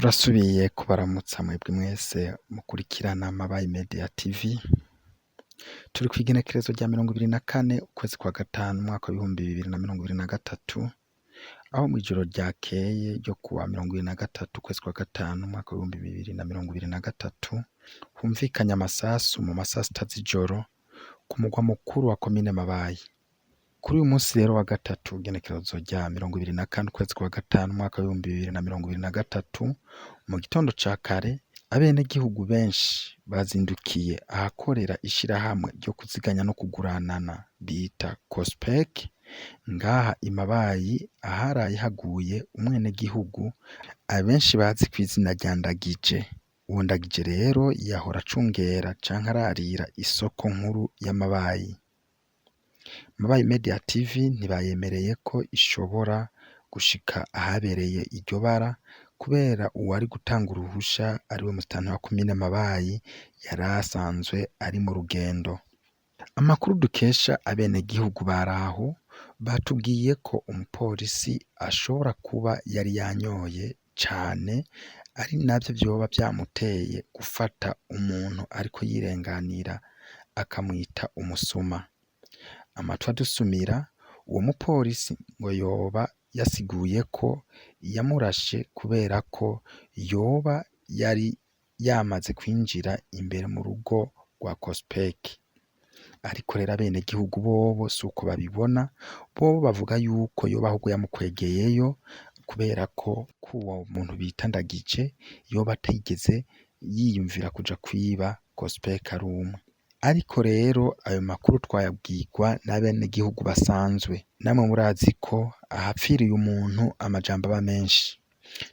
Turasubiye kubaramutsa mwebwe mwese mukurikirana Mabayi Media TV. Turi kw'igenekerezo rya 24 ukwezi kwa gatanu umwaka w'2023, aho mw'ijoro ryakeye ryo kuwa 23 ukwezi kwa gatanu umwaka w'2023 humvikanye amasasu mu masasita z'ijoro ku mugwa mukuru wa komine Mabayi. Kuri uyu munsi rero wa gatatu, igenekerezo rya 24 ukwezi kwa gatanu umwaka w'2023, mu gitondo ca kare abenegihugu benshi bazindukiye ahakorera ishirahamwe ryo kuziganya no kuguranana bita COSPEC ngaha i Mabayi, aharaye haguye umwenegihugu abenshi bazi kw'izina rya Ndagije. Uwo Ndagije rero yahora acungera canke ararira isoko nkuru ya Mabayi. Mabayi Media TV ntibayemereye ko ishobora gushika ahabereye iryo bara kubera uwari gutanga uruhusha ariwe musitanteri wa komine Mabayi yari asanzwe ari mu rugendo. Amakuru dukesha abenegihugu baraho batubwiye ko umupolisi ashobora kuba yari yanyoye cane, ari navyo vyoba vyamuteye gufata umuntu ariko yirenganira akamwita umusuma. Amatwi adusumira, uwo mupolisi ngo yoba yasiguye ko yamurashe kubera ko yoba yari yamaze kwinjira imbere mu rugo rwa COSPEC. Ariko rero abenegihugu bobo suko babibona, bobo bavuga yuko yoba ahubwo yamukwegeyeyo kubera ko kuwo muntu bita Ndagije yoba atigeze yiyumvira kuja kwiba COSPEC ari umwe. Ariko rero ayo makuru twayabwirwa n'abenegihugu basanzwe. Namwe murazi ko ahapfiriye umuntu amajambo aba menshi.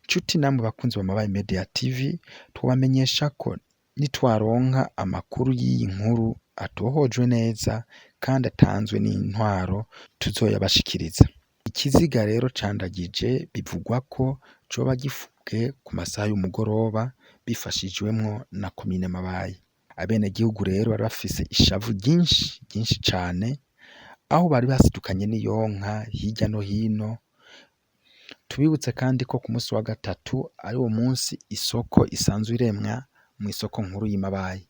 Nshuti namwe bakunzi ba Mabayi Media TV, twobamenyesha ko nitwaronka amakuru y'iyi nkuru atohojwe neza kandi atanzwe n'intwaro tuzoyabashikiriza. Ikiziga rero ca Ndagije bivugwa ko coba gifubwe ku masaha y'umugoroba bifashijwemwo na komine Mabayi. Abenegihugu rero bari bafise ishavu ryinshi ryinshi cane, aho bari basidukanye n'iyonka hirya no hino. Tubibutse kandi ko ku munsi wa gatatu ariwo munsi isoko isanzwe iremwa mw'isoko nkuru y'i Mabayi.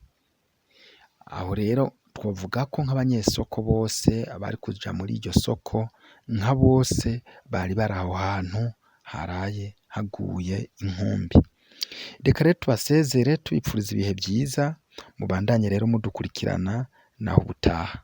Aho rero twovuga ko nk'abanyesoko bose abari kuja muri iryo soko nka bose bari bari aho hantu haraye haguye inkumbi. Reka rero tubasezere tubipfuriza ibihe vyiza, mubandanye rero mudukurikirana naho ubutaha.